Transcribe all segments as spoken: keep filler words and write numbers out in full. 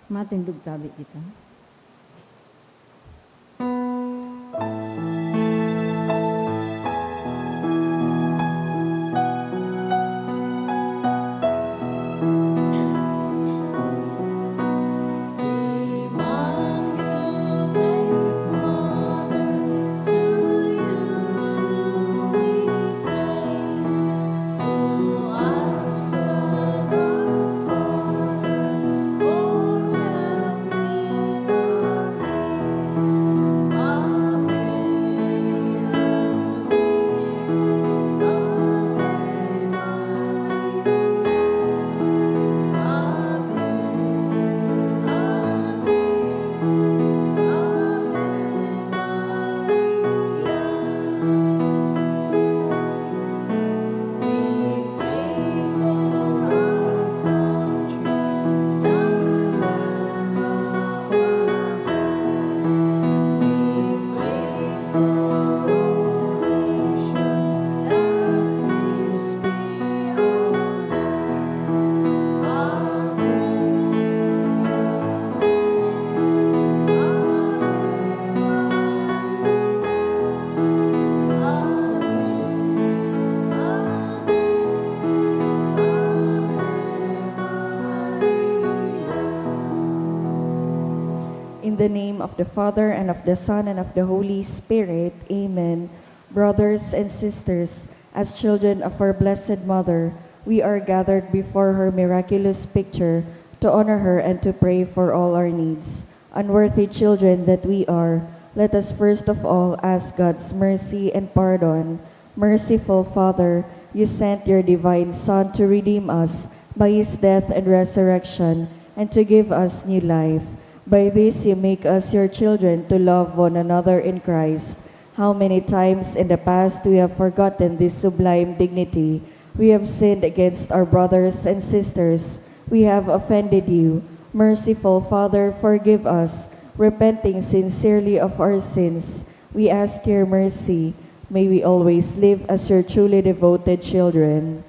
Matindog tabi kita. In the name of the Father, and of the Son, and of the Holy Spirit. Amen. Brothers and sisters, as children of our Blessed Mother, we are gathered before her miraculous picture to honor her and to pray for all our needs. Unworthy children that we are, let us first of all ask God's mercy and pardon. Merciful Father, you sent your divine Son to redeem us by his death and resurrection, and to give us new life. By this you make us your children to love one another in Christ. How many times in the past we have forgotten this sublime dignity. We have sinned against our brothers and sisters. We have offended you. Merciful Father, forgive us, repenting sincerely of our sins. We ask your mercy. May we always live as your truly devoted children.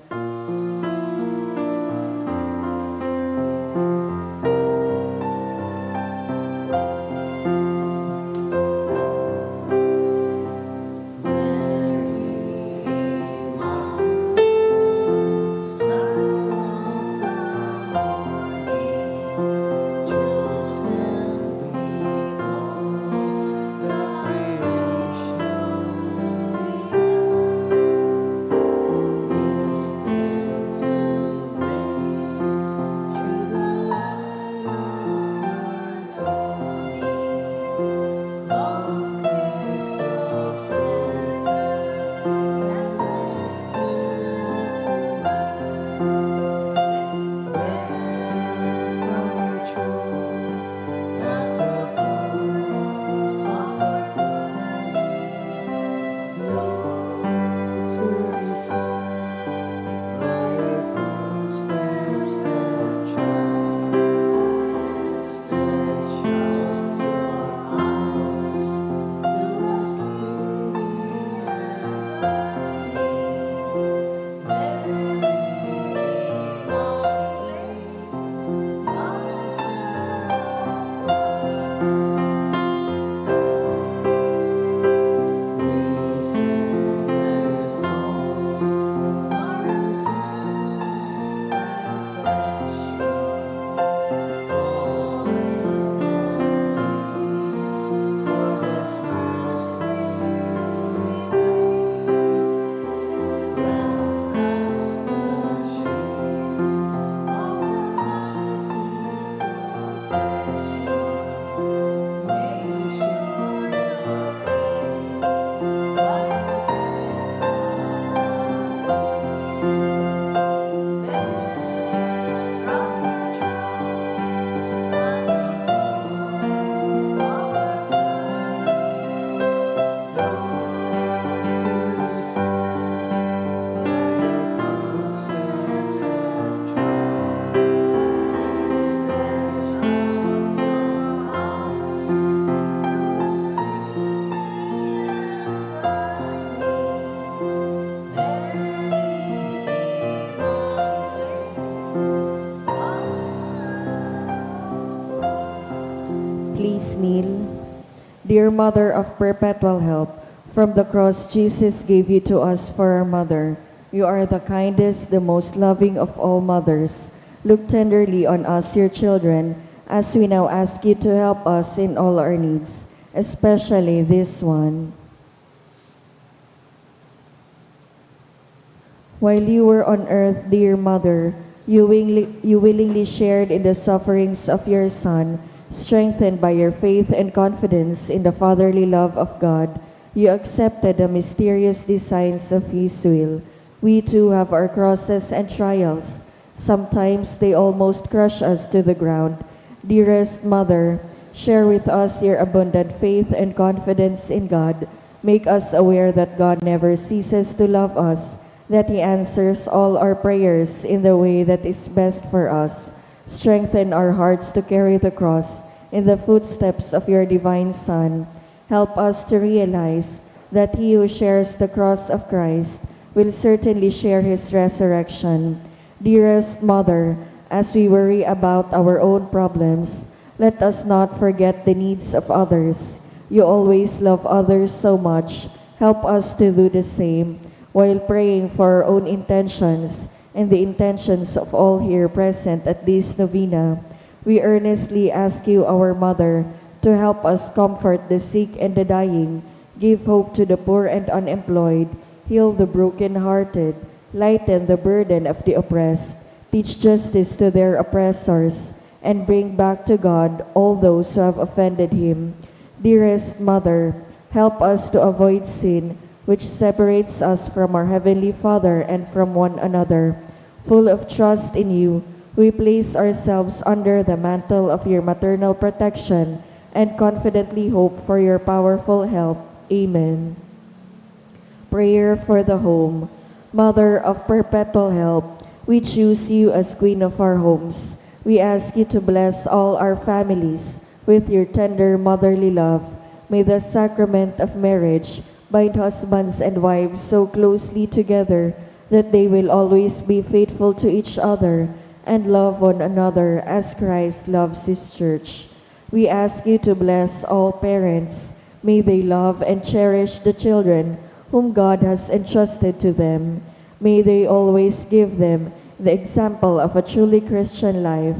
Please kneel. Dear Mother of Perpetual Help, from the cross Jesus gave you to us for our mother. You are the kindest, the most loving of all mothers. Look tenderly on us, your children, as we now ask you to help us in all our needs, especially this one. While you were on earth, dear Mother, you willingly, you willingly shared in the sufferings of your Son. Strengthened by your faith and confidence in the fatherly love of God, you accepted the mysterious designs of His will. We too have our crosses and trials. Sometimes they almost crush us to the ground. Dearest Mother, share with us your abundant faith and confidence in God. Make us aware that God never ceases to love us, that He answers all our prayers in the way that is best for us. Strengthen our hearts to carry the cross in the footsteps of your divine Son. Help us to realize that he who shares the cross of Christ will certainly share his resurrection. Dearest Mother, as we worry about our own problems, let us not forget the needs of others. You always love others so much. Help us to do the same while praying for our own intentions and the intentions of all here present at this novena. We earnestly ask you, our Mother, to help us comfort the sick and the dying, give hope to the poor and unemployed, heal the broken-hearted, lighten the burden of the oppressed, teach justice to their oppressors, and bring back to God all those who have offended Him. Dearest Mother, help us to avoid sin, which separates us from our Heavenly Father and from one another. Full of trust in you, we place ourselves under the mantle of your maternal protection and confidently hope for your powerful help. Amen. Prayer for the Home. Mother of Perpetual Help, we choose you as Queen of our homes. We ask you to bless all our families with your tender motherly love. May the sacrament of marriage bind husbands and wives so closely together that they will always be faithful to each other and love one another as Christ loves His church. We ask you to bless all parents. May they love and cherish the children whom God has entrusted to them. May they always give them the example of a truly Christian life.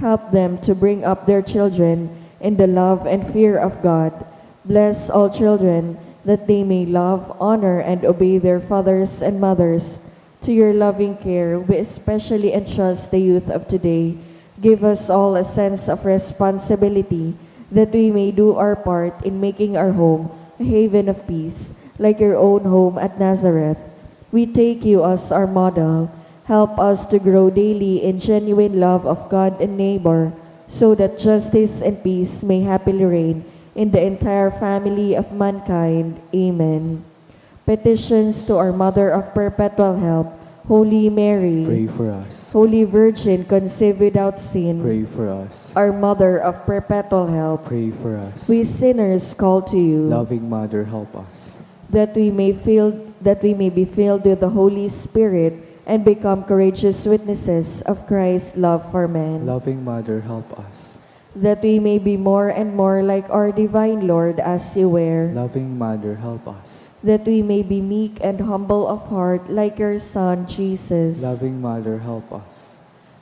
Help them to bring up their children in the love and fear of God. Bless all children that they may love, honor, and obey their fathers and mothers. To your loving care, we especially entrust the youth of today. Give us all a sense of responsibility that we may do our part in making our home a haven of peace, like your own home at Nazareth. We take you as our model. Help us to grow daily in genuine love of God and neighbor, so that justice and peace may happily reign in the entire family of mankind. Amen. Petitions to our Mother of Perpetual Help, Holy Mary. Pray for us. Holy Virgin conceived without sin. Pray for us. Our Mother of Perpetual Help. Pray for us. We sinners call to you. Loving Mother, help us. That we may fill, that we may be filled with the Holy Spirit and become courageous witnesses of Christ's love for men. Loving Mother, help us. That we may be more and more like our divine Lord as you were. Loving Mother, help us. That we may be meek and humble of heart like your Son, Jesus. Loving Mother, help us.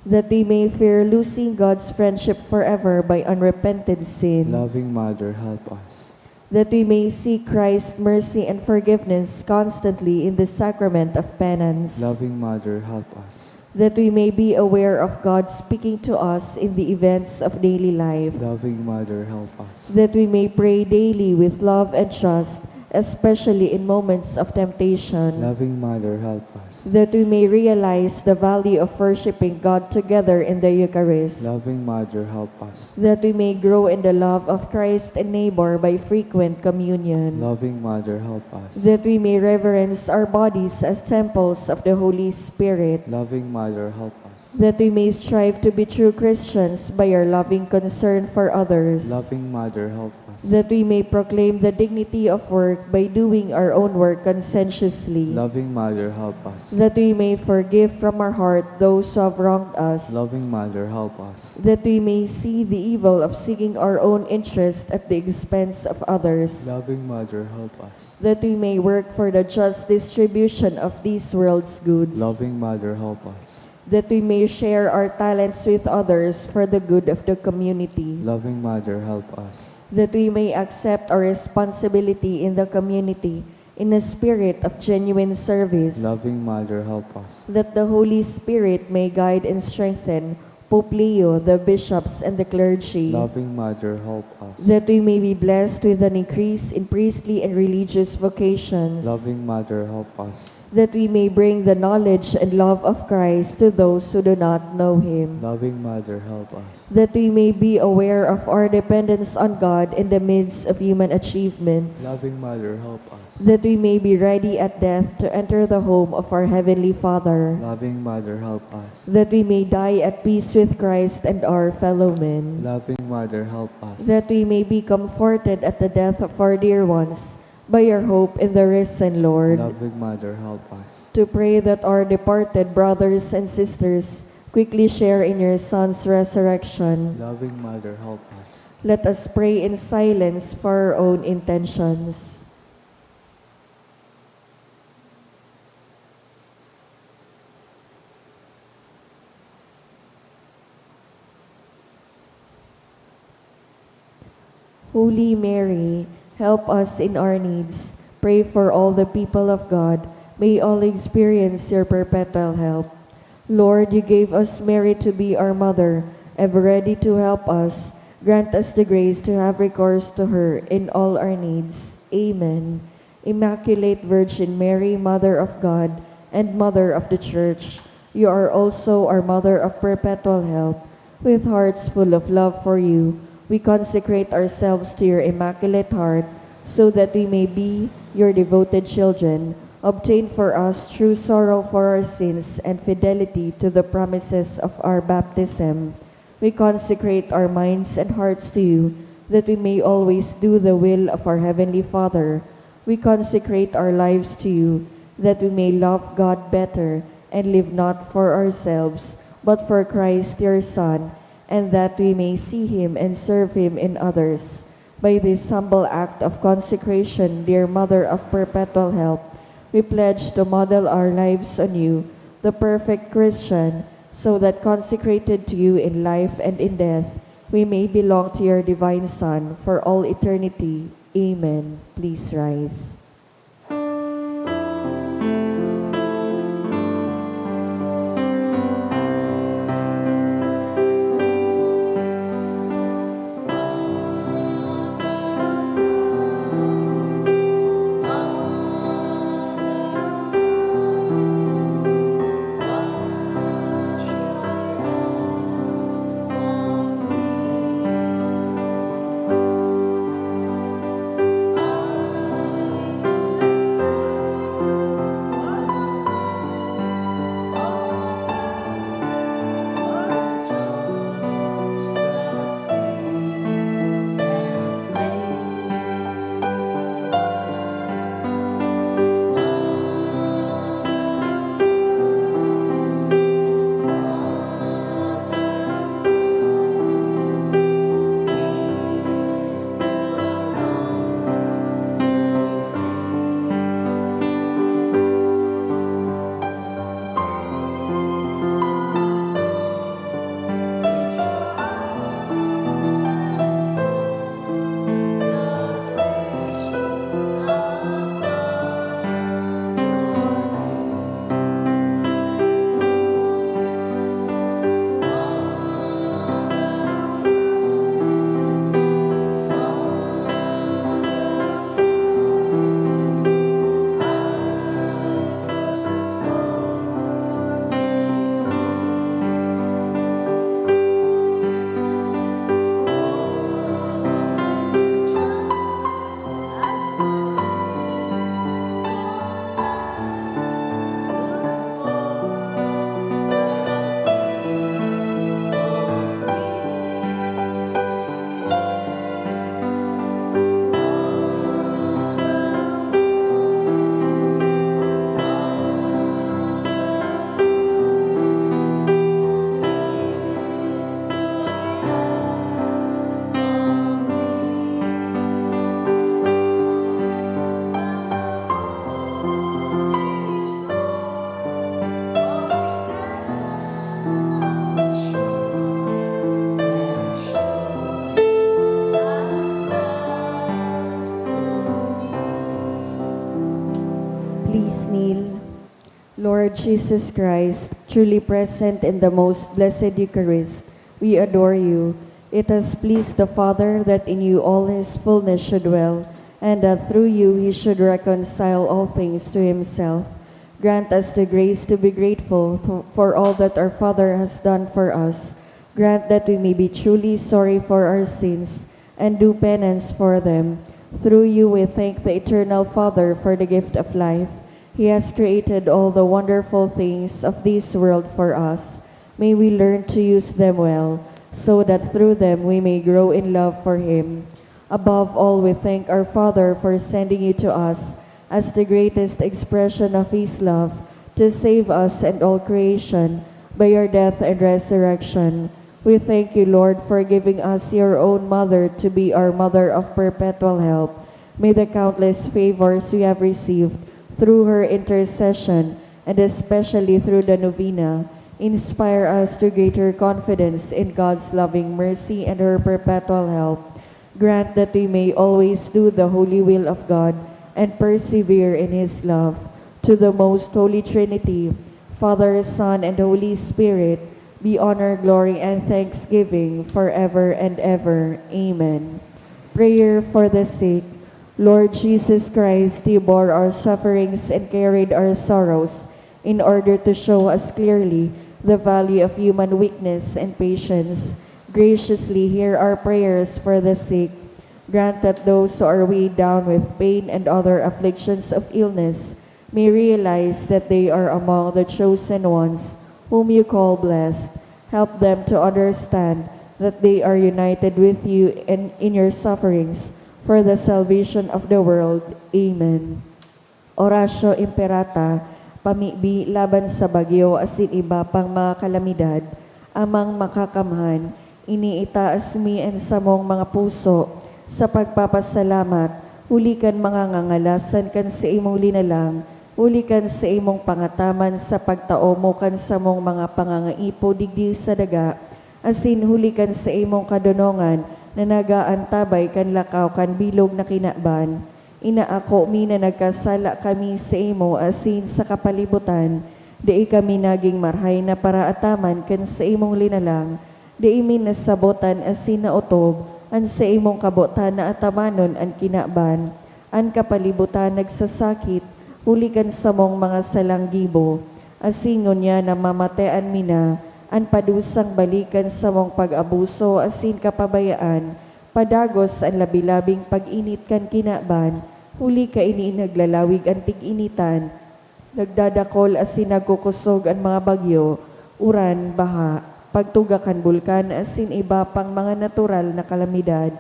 That we may fear losing God's friendship forever by unrepented sin. Loving Mother, help us. That we may seek Christ's mercy and forgiveness constantly in the sacrament of penance. Loving Mother, help us. That we may be aware of God speaking to us in the events of daily life. Loving Mother, help us. That we may pray daily with love and trust, especially in moments of temptation. Loving Mother, help us. That we may realize the value of worshiping God together in the Eucharist. Loving Mother, help us. That we may grow in the love of Christ and neighbor by frequent communion. Loving Mother, help us. That we may reverence our bodies as temples of the Holy Spirit. Loving Mother, help us. That we may strive to be true Christians by our loving concern for others. Loving Mother, help us. That we may proclaim the dignity of work by doing our own work conscientiously. Loving Mother, help us. That we may forgive from our heart those who have wronged us. Loving Mother, help us. That we may see the evil of seeking our own interest at the expense of others. Loving Mother, help us. That we may work for the just distribution of this world's goods. Loving Mother, help us. That we may share our talents with others for the good of the community. Loving Mother, help us. That we may accept our responsibility in the community in a spirit of genuine service. Loving Mother, help us. That the Holy Spirit may guide and strengthen Pope Leo, the bishops, and the clergy. Loving Mother, help us. That we may be blessed with an increase in priestly and religious vocations. Loving Mother, help us. That we may bring the knowledge and love of Christ to those who do not know Him. Loving Mother, help us. That we may be aware of our dependence on God in the midst of human achievements. Loving Mother, help us. That we may be ready at death to enter the home of our Heavenly Father. Loving Mother, help us. That we may die at peace with Christ and our fellow men. Loving Mother, help us. That we may be comforted at the death of our dear ones by our hope in the risen Lord. Loving Mother, help us. To pray that our departed brothers and sisters quickly share in your Son's resurrection. Loving Mother, help us. Let us pray in silence for our own intentions. Holy Mary, help us in our needs. Pray for all the people of God. May all experience your perpetual help. Lord, you gave us Mary to be our mother, ever ready to help us. Grant us the grace to have recourse to her in all our needs. Amen. Immaculate Virgin Mary, Mother of God and Mother of the Church, you are also our Mother of Perpetual Help. With hearts full of love for you, we consecrate ourselves to your Immaculate Heart so that we may be your devoted children. Obtain for us true sorrow for our sins and fidelity to the promises of our baptism. We consecrate our minds and hearts to you that we may always do the will of our Heavenly Father. We consecrate our lives to you that we may love God better and live not for ourselves, but for Christ, your Son, and that we may see Him and serve Him in others. By this humble act of consecration, dear Mother of Perpetual Help, we pledge to model our lives on you, the perfect Christian, so that consecrated to you in life and in death, we may belong to your divine Son for all eternity. Amen. Please rise. Please kneel. Lord Jesus Christ, truly present in the most blessed Eucharist, we adore you. It has pleased the Father that in you all his fullness should dwell, and that through you he should reconcile all things to himself. Grant us the grace to be grateful th- for all that our Father has done for us. Grant that we may be truly sorry for our sins and do penance for them. Through you we thank the Eternal Father for the gift of life. He has created all the wonderful things of this world for us. May we learn to use them well, so that through them we may grow in love for Him. Above all, we thank our Father for sending you to us as the greatest expression of His love to save us and all creation by your death and resurrection. We thank you, Lord, for giving us your own Mother to be our Mother of Perpetual Help. May the countless favors we have received through her intercession, and especially through the novena, inspire us to greater confidence in God's loving mercy and her perpetual help. Grant that we may always do the holy will of God and persevere in His love. To the most holy Trinity, Father, Son, and Holy Spirit, be honor, glory, and thanksgiving forever and ever. Amen. Prayer for the sick. Lord Jesus Christ, you bore our sufferings and carried our sorrows in order to show us clearly the value of human weakness and patience. Graciously hear our prayers for the sick. Grant that those who are weighed down with pain and other afflictions of illness may realize that they are among the chosen ones whom you call blessed. Help them to understand that they are united with you in, in your sufferings for the salvation of the world. Amen. Oratio Imperata, pamibi laban sa bagyo asin iba pang mga kalamidad, Amang Makakamhan, iniitaas mi an samong mga puso sa pagpapasalamat huli kan mga ngangalasan kan saimong linalang, huli kan saimong pangataman sa pagtao mo kan samong mga pangangaipo digdi sa daga, asin huli kan saimong kadonongan na nag-aantabay kan lakaw kan bilog na kinaban. Inaako mi na nagkasala kami saimo asin sa kapalibutan, dai kami nagin marahay na paraataman kan saimong linalang, dai mi nasabot an asin naotob an saimong kabotan na atamanon an kinaban. An kapalibutan nagsasakit huli kan samong mga salang gibo, asin ngunyan namamatean mi na an padusang balik kan samong pag-abuso asin kapabayaan, padagos an labi-labing pag-init kan kinaban, huli kaini naglalawig an tig-initan, nagdadakol asin nagkukosog an mga bagyo, uran, baha, pagtuga kan bulkan asin iba pang mga natural na kalamidad.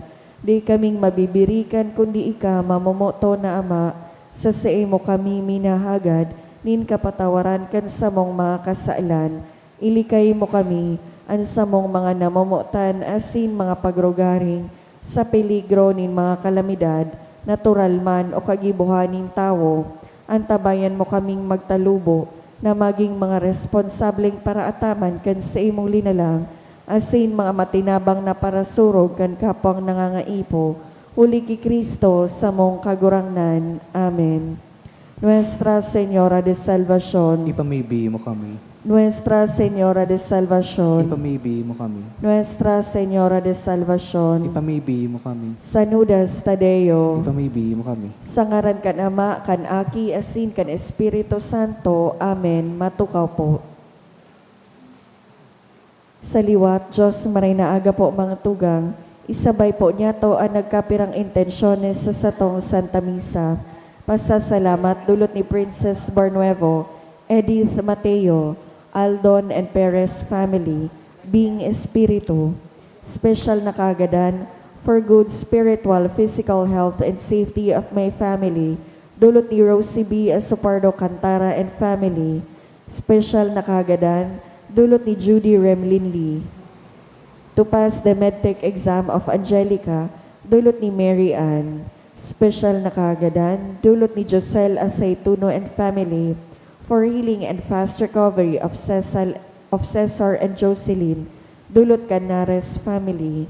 Di kaming mabibirikan kundi ika, mamomoton na Ama, sa saimo kami minahagad nin kapatawaran kan samong mga kasalan. Ilikay mo kami, an samong mga namomotan asin mga pagrugaring, sa peligro nin mga kalamidad, natural man o kagibohan nin tawo. Antabayan mo kaming magtalubo na magin mga responsableng paraataman kan saimong linalang, asin mga matinabang na parasurog kan kapwang nangangaipo, huli ki Cristo, samong Kagurangnan. Amen. Nuestra Señora de Salvacion. Ipamibi mo kami. Nuestra Señora de Salvacion. Ipamibi mo kami. Nuestra Señora de Salvacion. Ipamibi mo kami. San Judas Tadeo. Ipamibi mo kami. Sa ngaran kan Ama, kan Aki, asin kan Espiritu Santo. Amen. Matukaw po. Sa liwat, Diyos, maray na aga po, mga tugang. Isabay po niyato an nagkapirang intensyones sa satong Santa Misa. Pasasalamat dulot ni Princess Barnuevo, Edith Mateo, Aldon and Perez family, Bing Espiritu. Special na kagadan for good spiritual, physical health and safety of my family, dulot ni Rosie B. Asopardo Cantara and family. Special na kagadan, dulot ni Judy Remlin Lee. To pass the medtech exam of Angelica, dulot ni Mary Ann. Special na kagadan, dulot ni Josel Aceituno and family, for healing and fast recovery of Cesar, of Cesar and Jocelyn, dulot kan Nares family.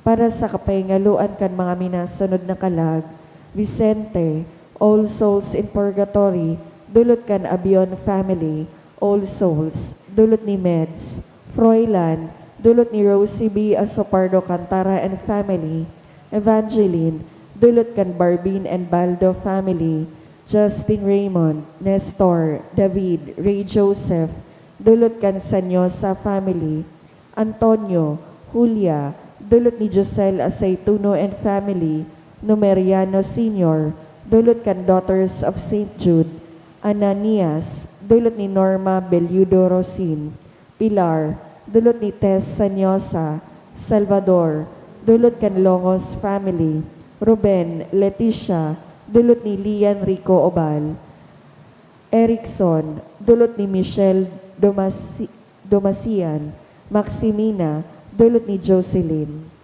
Para sa kapahingaloan kan mga minasunod na kalag, Vicente, All Souls in Purgatory, dulot kan Abion family, All Souls, dulot ni Meds, Froilan, dulot ni Rosie B Asopardo Cantara and family, Evangeline, dulot kan Barbin and Baldo family, Justin Raymond, Nestor, David, Ray Joseph, dulot kan Sanyosa family, Antonio, Julia, dulot ni Josel Aceituno and family, Numeriano Senior, dulot kan Daughters of Saint Jude, Ananias, dulot ni Norma Belludo Rosin, Pilar, dulot ni Tess Sanyosa, Salvador, dulot kan Longos family, Ruben, Leticia, dulot ni Lian Rico Obal, Erickson, dulot ni Michelle Domasi-, Domasian, Maximina, dulot ni Jocelyn.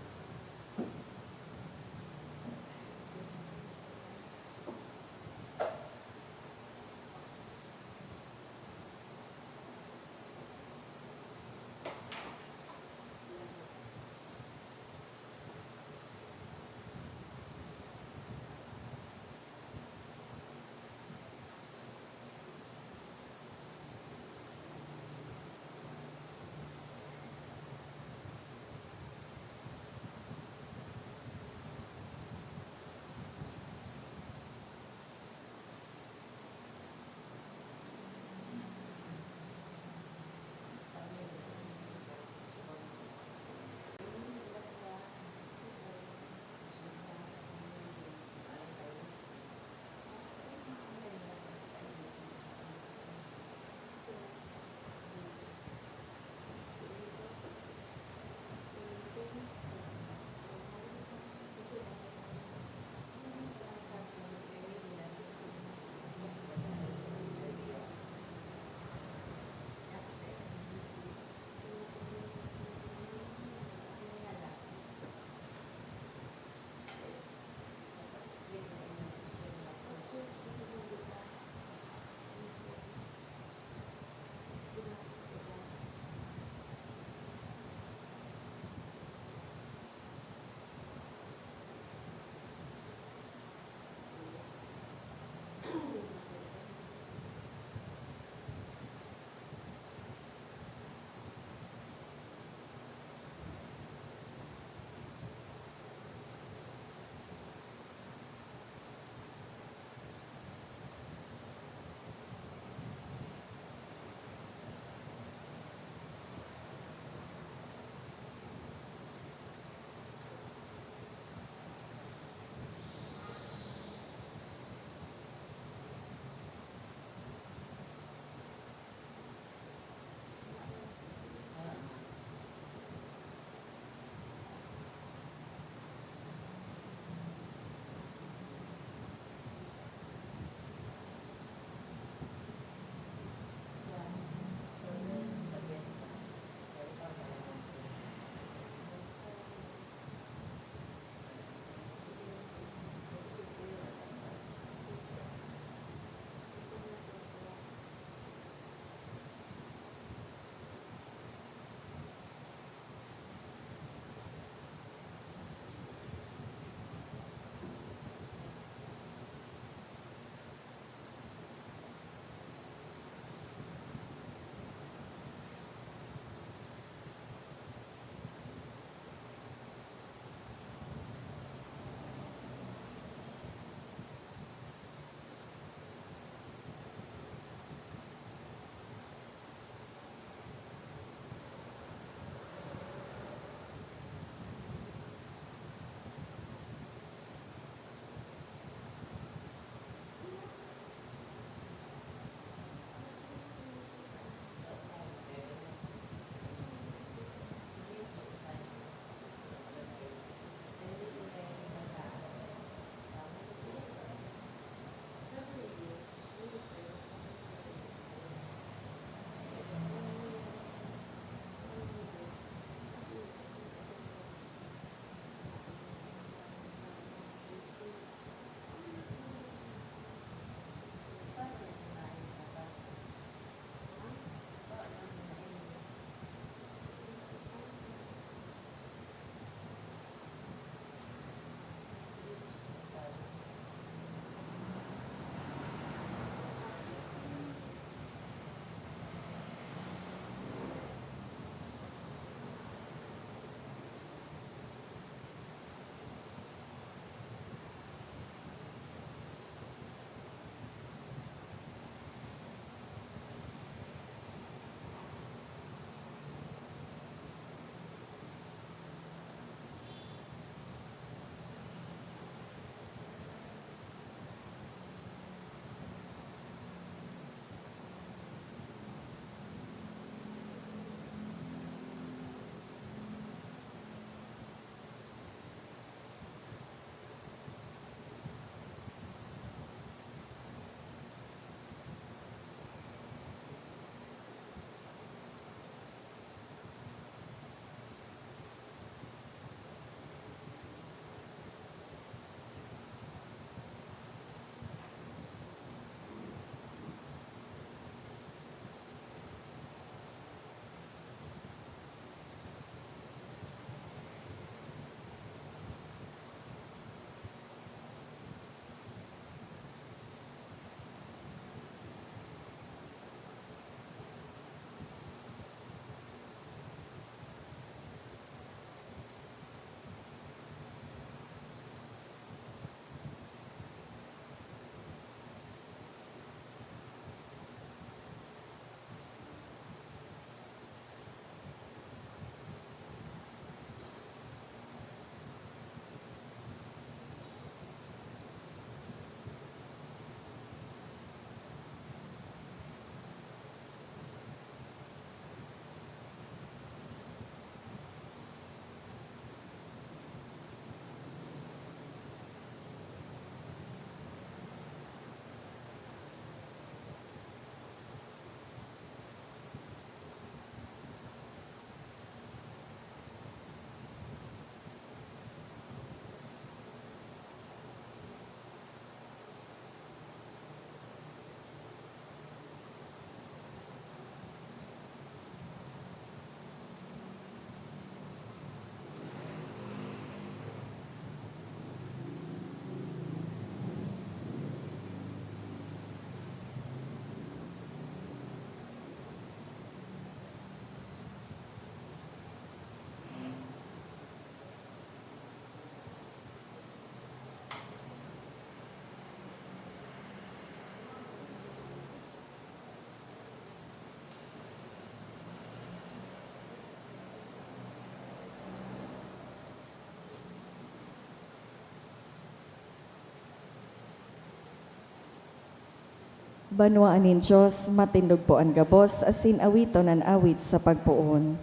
Banwaan nin Dios, matindog po an gabos, asin awiton an awit sa pagpoon.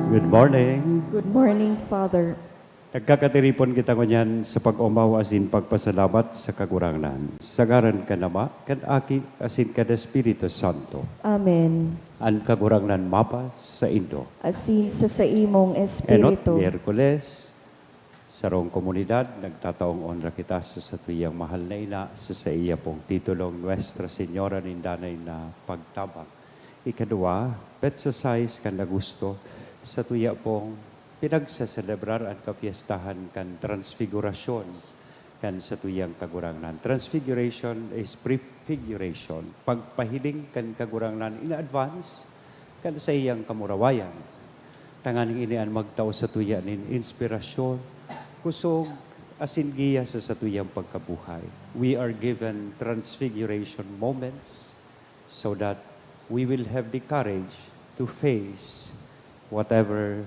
Good morning. Good morning, Father. Nagkakatiripon kita ngunyan sa pag-omaw asin pagpasalamat sa Kagurangnan. Sa ngaran kan Ama, kan Aki, asin kan Espiritu Santo. Amen. An Kagurangnan mapasaindo. Asin sa saimong espiritu. Enot Miyerkules, sarong komunidad, nagtataong onra kita sa satuyang mahal na ina, sa saiya pong titulong Nuestra Señora nin Danay na Pagtabang. Ikaduwa, petsa sais kan Agosto, satuya pong pinagseselebrar an kapiestahan kan Transfigurasyon kan satuyang Kagurangnan. Transfiguration is prefiguration, pagpahiling kan Kagurangnan in advance kan saiyang kamurawayan, tanganing ini an magtao satuya nin inspirasyon, kusog, asin giya sa satuyang pagkabuhay. We are given transfiguration moments so that we will have the courage to face whatever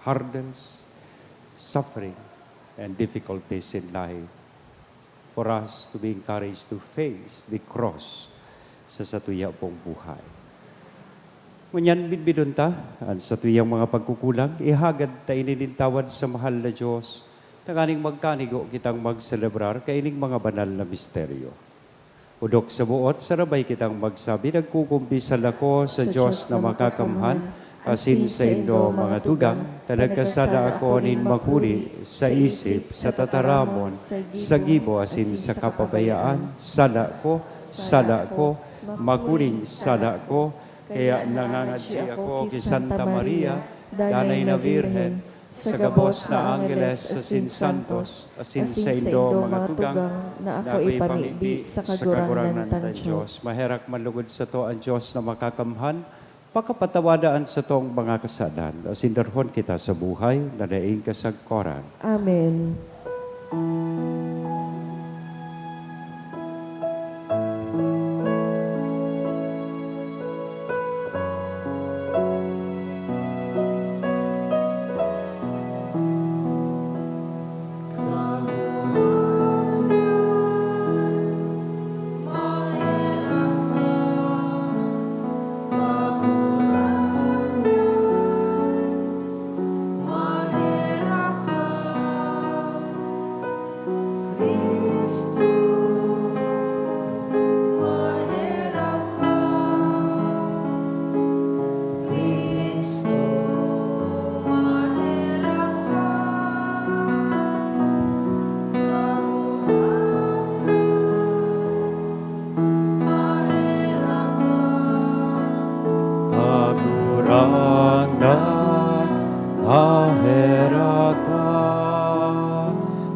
hurdles, suffering, and difficulties in life for us to be encouraged to face the cross sa satuya pong buhay. Ngunyan, bidbidon ta an satuyang mga pagkukulang, ihagad ta ini nin tawad sa mahal na Dios, tanganing magkanigo kitang magselebrar kaining mga banal na misteryo. Odok sa boot, sarabay kitang magsabi, nagkukumpisal ako sa Dios na makakamhan, asin saindo, mga tugang, ta nagkasala ako nin makuri sa isip, sa tataramon, sa gibo, asin sa kapabayaan. Sala ko, sala ko, makuring sala ko. Kaya nangangadyi ako ki Santa Maria, Danay na Birhen, sa gabos na angheles asin santos, asin saindo, mga tugang, na ako ipamibi sa Kagurangnan tang Dios. Maherak man lugod sato an Dios na makakamhan, pakapatawada an satong mga kasalan, asin darhon kita sa buhay na daing kasagkoran. Amen. Kagurangnan, maherak ka.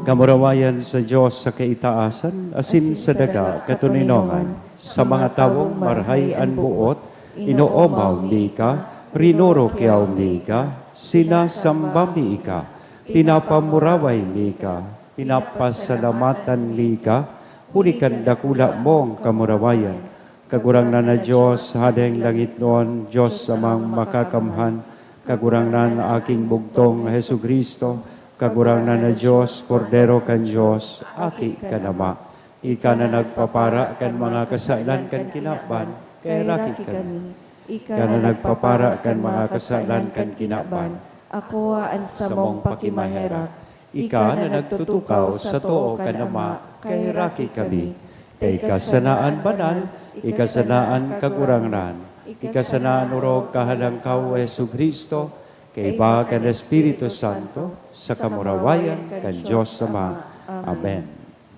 Kamurawayan sa Dios sa kaitaasan, asin sa daga katoninongan. Sa mga tawong marahay an boot, inoomaw mi ka, rinurukiaw mi ka, sinasamba mi ika, pinapamuraway mi ka, pinapasalamatan mi ka, huli kan dakula mong kamurawayan. Kagurangnan na Dios, Hadeng langitnon, Dios Amang Makakamhan, Kagurangnan na Aking Bugtong, Jesu-Cristo, Kagurangnan na Dios, Kordero kan Dios, Aki kan Ama. Ika na nagpapara kan mga kasalan kan kinaban, kaheraki kami. Ika na nagpapara kan mga kasalan kan kinaban, akoa an samong pakimaherak. Ika na nagtutukaw sa too kan Ama, kaheraki kami. Ta ika sana an banal, ika sana an kagurangnan, ika sana an orog kahalangkaw, Jesu-Cristo, kaiba kan Espiritu Santo, sa kamurawayan kan Dios Ama. Amen.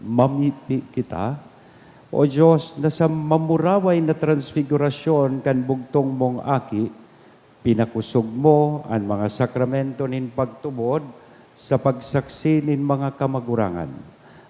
Mamibi kita. O Dios, na sa mamuraway na transfigurasyon kan bugtong mong Aki, pinakosog mo an mga sakramento nin pagtubod sa pagsaksi nin mga kamagurangan.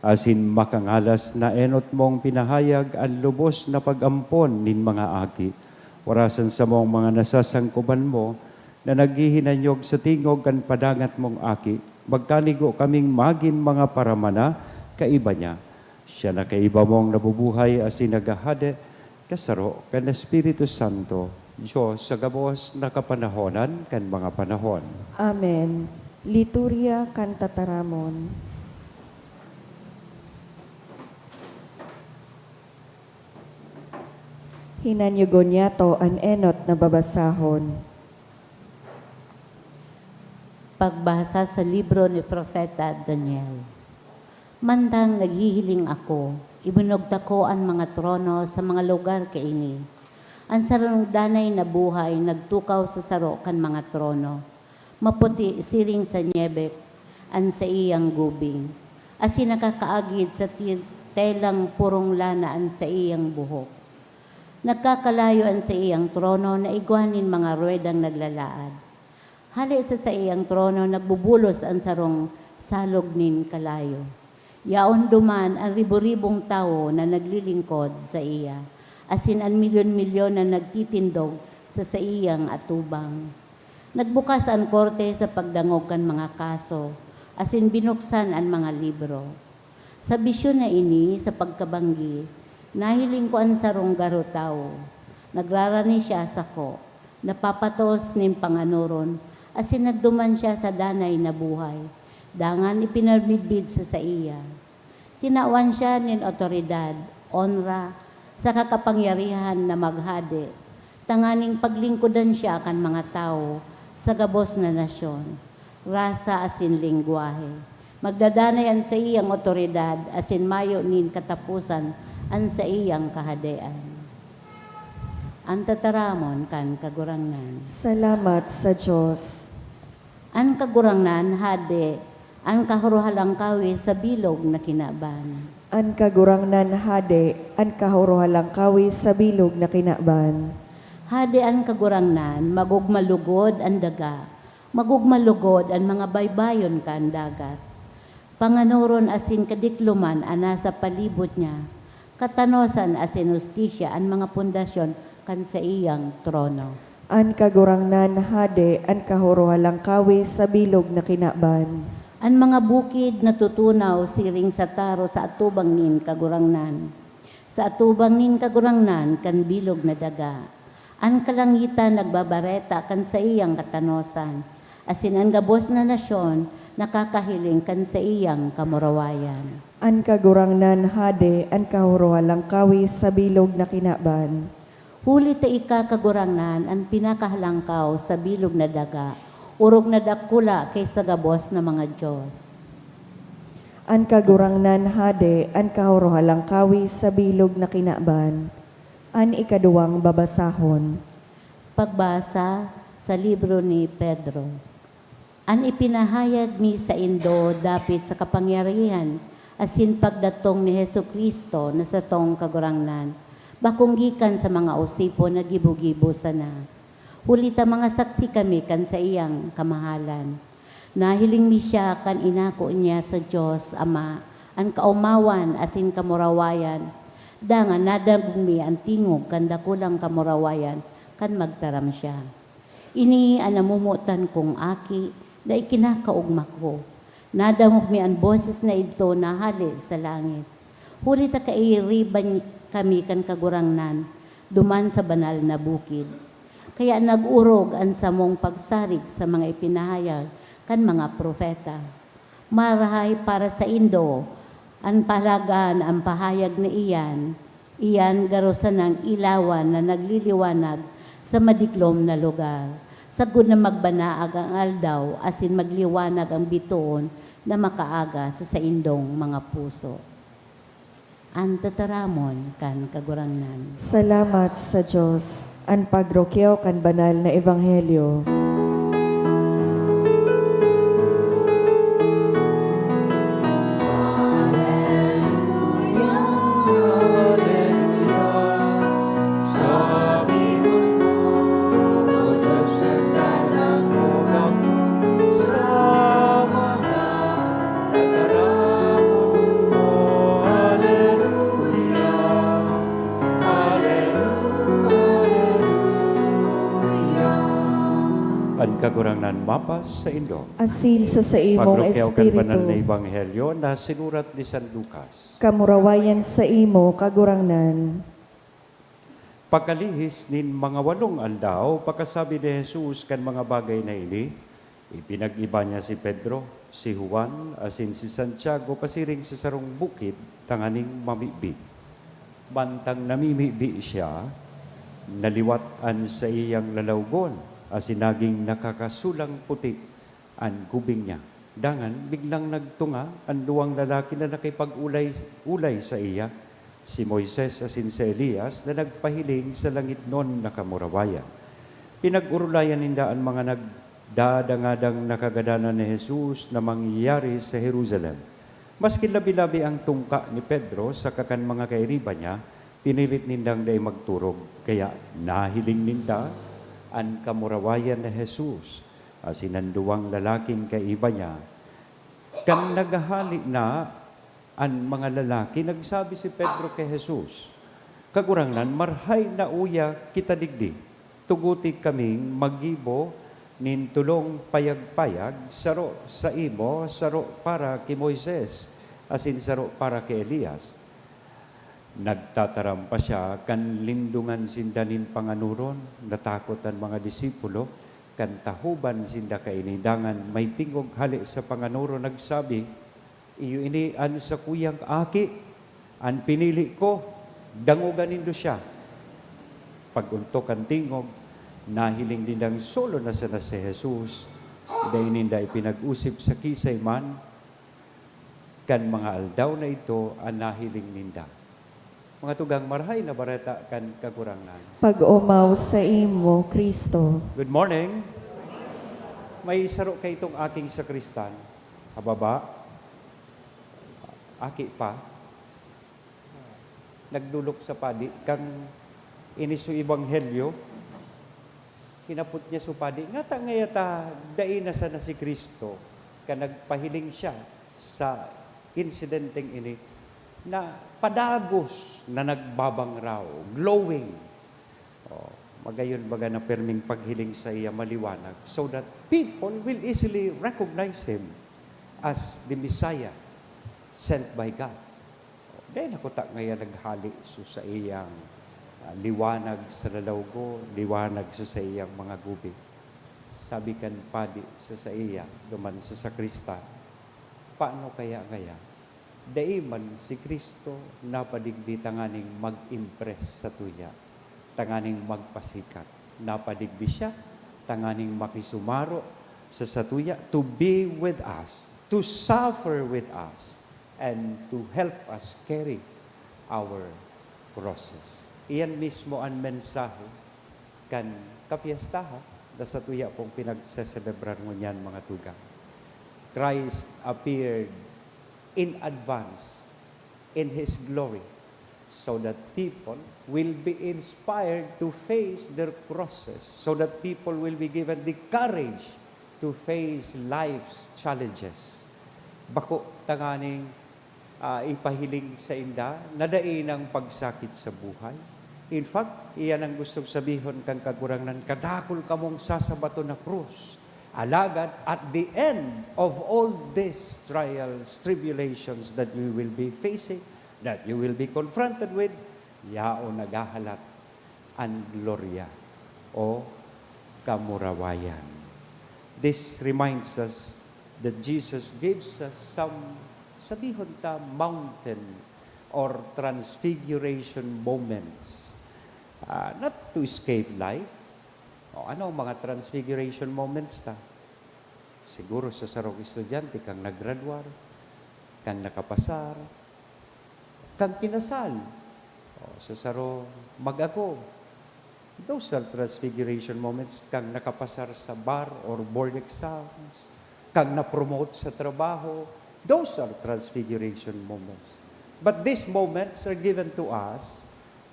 asin makangalas na enot mong pinahayag an lubos na pag-ampon nin mga aki. Orasan samong mga nasasangkoban mo na naghihinanyog sa tingog kan padangat mong Aki, magkanigo kaming magin mga paramana kaiba niya. Siya na kaiba mong nabubuhay asin naghahade, kasaro kan Espiritu Santo, Dios sa gabos na kapanahonan kan mga panahon. Amen. Liturya kan Tataramon. Hinanyogon niyato an enot na babasahon. Pagbasa sa libro ni Propeta Daniel. Mantang naghihiling ako, ibinugtak ko an mga trono sa mga lugar kaini. An sarong danay na buhay nagtukaw sa saro kan mga trono. Maputi siring sa nyebe an saiyang gubing, asin nakakaagid sa ti-, telang purong lana an saiyang buhok. Nagkakalayo an saiyang trono na igwa nin mga ruedang naglalaad. Hale sa saiyang trono nagbubulos an sarong salog nin kalayo. Yaon duman an ribo-ribong tawo na naglilingkod saiya, asin an milyon-milyon na nagtitindog sa saiyang atubang. Nagbukas an korte sa pagdangog kan mga kaso, asin binuksan an mga libro. Sa bisyon na ini, sa pagkabanggi, nahiling ko an sarong garo tawo. Nagrarani siya sako, napapatos nin panganoron, asin nagduman siya sa danay na buhay, dangan ipinamidbid sa saiya. Tinawan siya nin awtoridad, onra, saka kapangyarihan na maghade, tanganing paglingkodan siya kan mga tawo sa gabos na nasyon, rasa asin lengwahe. Magdadanay an saiyang awtoridad asin mayo nin kataposan an saiyang kahadean. An tataramon kan Kagurangnan. Salamat sa Dios. An Kagurangnan hade, an Kahorohalangkawe sa bilog na kinaban. An Kagurangnan hade, an Kahorohalangkawe sa bilog na kinaban. Hade an Kagurangnan, magugma lugod an daga, magugma lugod an mga baybayon kan dagat. Panganoron asin kadikloman an nasa palibot niya, katanosan asin hustisya an mga pundasyon kan saiyang trono. An Kagurangnan hade, an Kahorohalangkawe sa bilog na kinaban. An mga bukid natutunaw siring sa taro sa atubang nin Kagurangnan, sa atubang nin Kagurangnan kan bilog na daga. An kalangitan nagbabareta kan saiyang katanosan, asin an gabos na nasyon nakakahiling kan saiyang kamurawayan. An Kagurangnan hade, an Kahorohalangkawe sa bilog na kinaban. Huli ta ika, Kagurangnan, an pinakahalangkaw sa bilog na daga, orog na dakula ki sa gabos na mga dios. An Kagurangnan hade, an Kahorohalangkawe sa bilog na kinaban. An ikaduwang babasahon. Pagbasa sa libro ni Pedro. An ipinahayag mi saindo dapit sa kapangyarihan asin pagdatong ni Jesu-Cristo na satong Kagurangnan, bakong gikan sa mga osipon na gibo-gibo sana. Huli ta mga saksi kami kan saiyang kamahalan. Nahiling mi siya kan inako niya sa Dios Ama an kaomawan asin kamurawayan, dangan nadangog mi an tingog kan dakulang kamurawayan kan magtaram siya. Ini an namomotan kong Aki na ikinakaogma ko. Nadangog mi an boses na idto na hale sa langit. Huli ta kairiba kami kan Kagurangnan, duman sa banal na bukid. Kaya nag-orog an samong pagsarig sa mga ipinahayag kan mga propeta. Marahay para saindo an pahalagaan an pahayag na iyan, iyan garo sanang ilawan na nagliliwanag sa madiklom na lugar, sagkod na magbanaag an aldaw asin magliwanag an bitoon na makaaga sa saindong mga puso. An tataramon kan Kagurangnan. Salamat sa Dios. An pagrukyaw kan banal na ebanghelyo. Mapas saindo. Asin sa saimong Paglukyaw kan banal na espiritu. Ebanghelyo na sinurat ni San Lucas. Kamurawayan saimo, Kagurangnan. Pagkalihis nin mga walong aldaw, pakasabi ni Jesus kan mga bagay na ini, ipinag-iba niya si Pedro, si Juan, asin si Santiago pasiring sa sarong bukid tanganing mamibi. Mantang namimibi siya, naliwat an saiyang lalawgon asin naging nakakasulang puti an gubing niya. Dangan, biglang nagtunga an duwang lalaki na nakipag-ulay-ulay saiya, si Moises asin si Elias, na nagpahiling sa langitnon na kamurawayan. Pinag-orolayan ninda an mga nagdadangadang na kagadanan ni Jesus na mangyayari sa Jerusalem. Maski labi-labi ang tungka ni Pedro saka kan mga kairiba niya, pinilit nindang dai magturog. Kaya nahiling ninda an kamurawayan ni Jesus asin an duwang lalaking kaiba niya. Kan naghahali na an mga lalaki, nagsabi si Pedro ki Jesus, "Kagurangnan, marhay na uya kita digdi. Tuguti kaming maggibo nin tolong payag-payag, saro saimo, saro para ki Moises, asin saro para ki Elias." Nagtataram pa siya kan lindongan sinda nin panganoron. Natakot an mga disipulo kan tahoban sinda kaini. Dangan may tingog hale sa panganoron nagsabi, "Iyo ini an sakuyang aki, an pinili ko, dangoga nindo siya." Pag-ontok kan tingog, nahiling nindang solo na sana si Jesus. Dai ninda ipinag-osip sa kisay man, kan mga aldaw na idto an nahiling ninda. Mga tugang, Marahay na Bareta kan Kagurangnan. Pag-omaw saimo, Cristo. Good morning. May saro kaitong aking sakristan, hababa, aki pa, nagdolok sa padi, kan ini su ebanghelyo, hinapot niya su padi, "Ngata ngaya ta dai na sana si Cristo?" Kan nagpahiling siya sa insidenteng ini, na padagos na nagbabangraw, glowing. Oh, magayon baga na pirming paghiling saiya maliwanag, so that people will easily recognize him as the Messiah sent by God. Oh, dai na kuta ngaya naghale su saiyang, ah, liwanag sa lalawgo, liwanag sa saiyang mga gubing. Sabi kan padi sa saiya, duman sa sakristan, "Paano kaya ngaya? Dai man si Cristo napadigdi tanganing mag-impress satuya, tanganing magpasikat. Napadigdi siya tanganing makisumaro sa satuya, to be with us, to suffer with us, and to help us carry our crosses." Iyan mismo an mensahe kan kafiestahan na satuya pong pinagseselebrar ngunyan, mga tugang. Christ appeared in advance in His glory, so that people will be inspired to face their crosses, so that people will be given the courage to face life's challenges. Bako tanganing, ah, ipahiling sainda na dai nang pagsakit sa buhay. In fact, iyan ang gustong sabihon kan Kagurangnan, "Kadakul kamong sasabaton na krus." Alagad, at the end of all these trials, tribulations that you will be facing, that you will be confronted with, yaon naghahalat an glorya o kamurawayan. This reminds us that Jesus gives us some, sabihon ta, mountain or transfiguration moments. Ah, not to escape life. O, ano ang mga transfiguration moments ta? Siguro sa sarong estudyante, kang nagradwar, kang nakapasar, kang kinasal, o sa sarong mag-ago. Those are transfiguration moments, kang nakapasar sa bar or board exams, kang na-promote sa trabaho. Those are transfiguration moments. But these moments are given to us,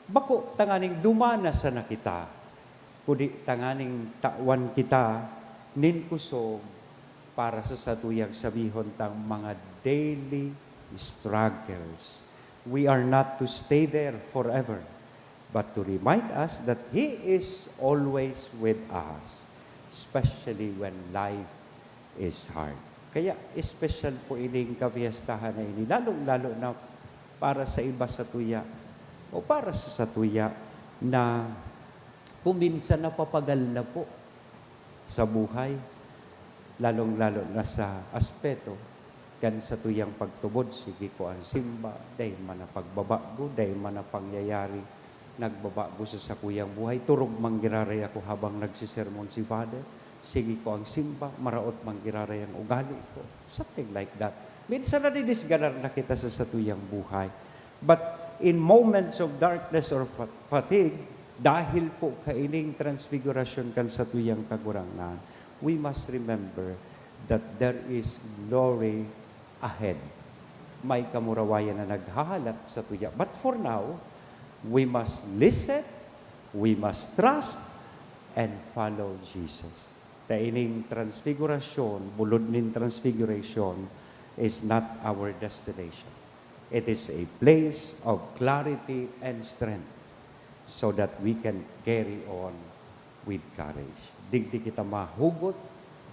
bako tanganing dumana sana kita, kundi tanganing tawan kita nin kusog para sa satuyang, sabihon tang, mga daily struggles. We are not to stay there forever, but to remind us that He is always with us. especially when life is hard. Kaya espesyal po ining kapiyastahan na ini, lalong-lalo na para sa iba satuya o para sa satuya na kung minsan napapagal na po sa buhay, lalong-lalo na sa aspeto kan satuyang pagtubod. Sige ko ang simba, dai man na pagbabago, dai man na pangyayari nagbabago sa sakuyang buhay. Turog man giraray ako habang nagsisermon si Father. Sige ko ang simba, maraot man giraray ang ugali ko. Something like that. Minsan nadidisganar na kita sa satuyang buhay. But in moments of darkness or fa-, fatigue, dahil po kaining transfigurasyon kan satuyang Kagurangnan, we must remember that there is glory ahead. May kamurawayan na naghahalat satuya. But for now, we must listen, we must trust, and follow Jesus. Ta ining transfigurasyon, bulod nin transfiguration, is not our destination. It is a place of clarity and strength so that we can carry on with courage. Digdi kita mahugot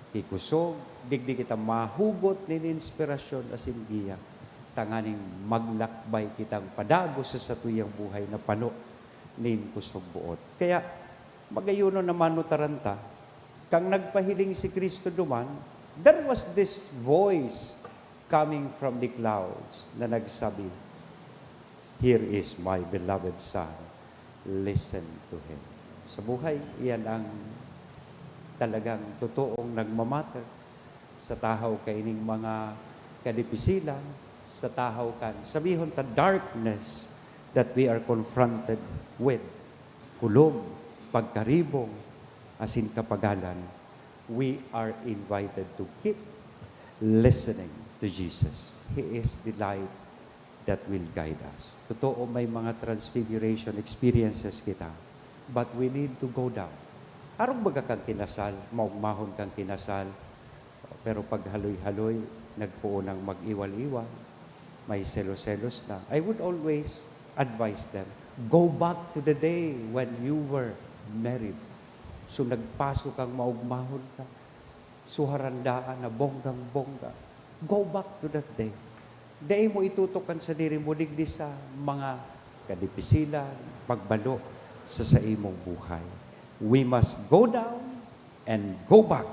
ki kusog, digdi kita mahugot nin inspirasyon asin giya, tanganing maglakbay kitang padagos sa satuyang buhay na pano nin kusog boot. Kaya, magayunon na manutaran ta, kan nagpahiling si Cristo duman, there was this voice coming from the clouds na nagsabi, "Here is my beloved Son, listen to him." Sa buhay, iyan ang talagang totoong nagmamatter sa tahaw kaining mga kadipisilan, sa tahaw kan, sabihon ta, darkness that we are confronted with, kulog, pagkaribong, asin kapagalan. We are invited to keep listening to Jesus. He is the light that will guide us. Totoo, may mga transfiguration experiences kita, but we need to go down. Arog baga kang kinasal, maugmahon kang kinasal, pero paghaloy-haloy, nagpoon ang mag-iwal-iwal, may selos-selos na. I would always advise them, "Go back to the day when you were married." So, nagpaso kang maugmahon ka, suharandaan na bonggang-bongga. Go back to that day. Dai mo itutok an sadiri mo digdi sa mga kadipisilan, pagbalo sa saimong buhay. We must go down and go back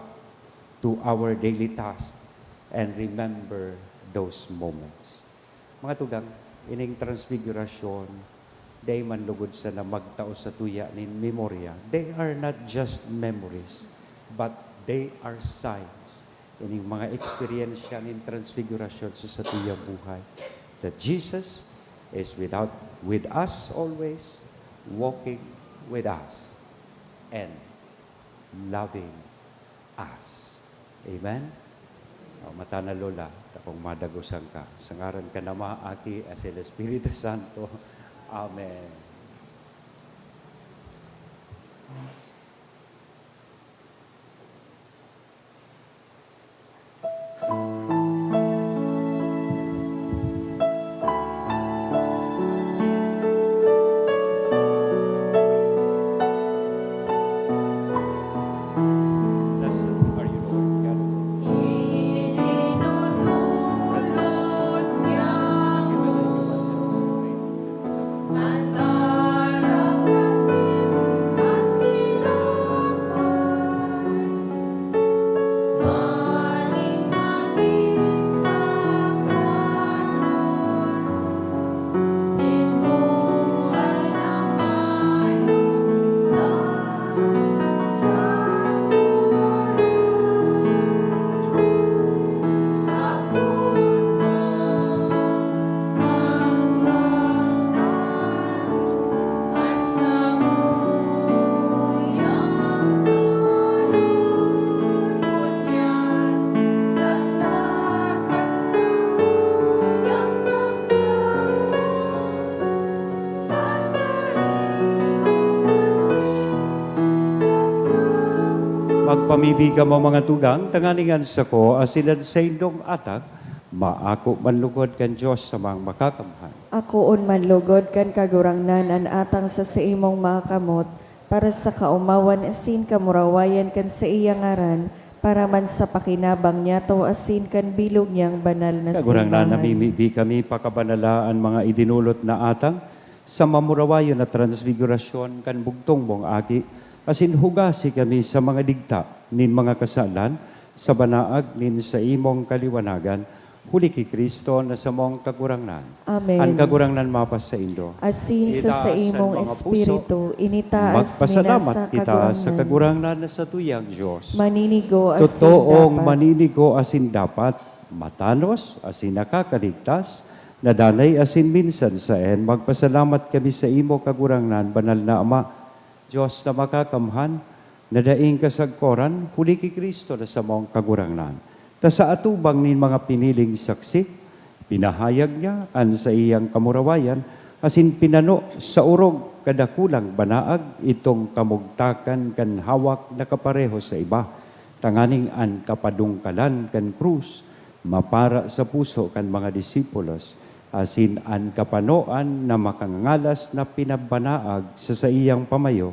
to our daily task and remember those moments. Mga tugang, ining transfigurasyon, dai man lugod sana magtao satuya nin memorya. They are not just memories, but they are signs. Ining mga eksperyensya nin transfigurasyon sa satuyang buhay, that Jesus is without, with us always, walking with us, and loving us. Amen? O, mata na, Lola, ta kung madagosan ka. Sa ngaran kan Ama, Aki, asin Espiritu Santo. Amen. Magpamibi kamo, mga tugang, tanganing an sako asin an saindong atang maako man lugod kan Dios Amang Makakamhan. Akoon man lugod kan Kagurangnan an atang sa saimong mga kamot, para sa kaomawan asin kamurawayan kan saiyang ngaran, para man sa pakinabang niyato asin kan bilog niyang banal na Kagurangnan, simbahan. Namimibi kami pakabanala an mga idinolot na atang sa mamurawayon na transfigurasyon kan bugtong mong Aki, asin hugasi kami sa mga digta nin mga kasalan sa banaag nin saimong kaliwanagan, huli ki Cristo na samong Kagurangnan. Amen. An Kagurangnan mapasaindo. Asin sa Itaas an saimong mga puso. Espiritu, initaas Magpasalamat minasa kita sa Kagurangnan. Kagurangnan na satuyang Dios. Maninigo asin Totoong dapat. Maninigo asin dapat, matanos asin nakakaligtas, na danay asin minsan saen, magpasalamat kami sa imo, Kagurangnan, Banal na Ama, Dios na makakamhan, na daing kasagkoran, huli ki Cristo na samong Kagurangnan. Ta sa atubang nin mga piniling saksi, pinahayag niya an saiyang kamurawayan, asin pinano sa orog kadakulang banaag itong kamugtakan kan hawak na kapareho sa iba, tanganing an kapadungkalan kan krus mapara sa puso kan mga disipulos, asin an kapanoan na makangangalas na pinabanaag sa saiyang pamayo,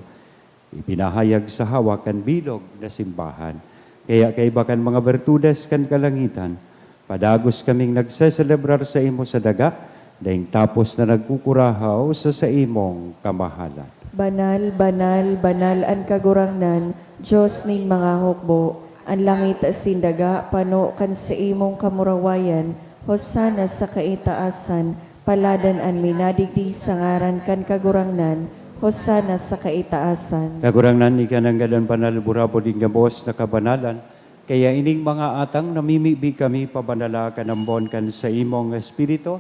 ipinahayag sa hawak kan bilog na simbahan. Kaya kaiba kan mga bertudes kan kalangitan, padagos kaming nagseselebrar saimo sa daga, daing tapos na nagkukurahaw sa saimong kamahalan. Banal, banal, banal an Kagurangnan, Dios nin mga hukbo. An langit asin daga pano kan saimong kamurawayan. Hosana sa kaitaasan. Paladan an minadigdi sa ngaran kan Kagurangnan. Hosana sa kaitaasan. Kagurangnan, ika nanggad an banal, burabod nin gabos na kabanalan. Kaya ining mga atang namimibi kami pabanala kan ambon kan saimong Espiritu,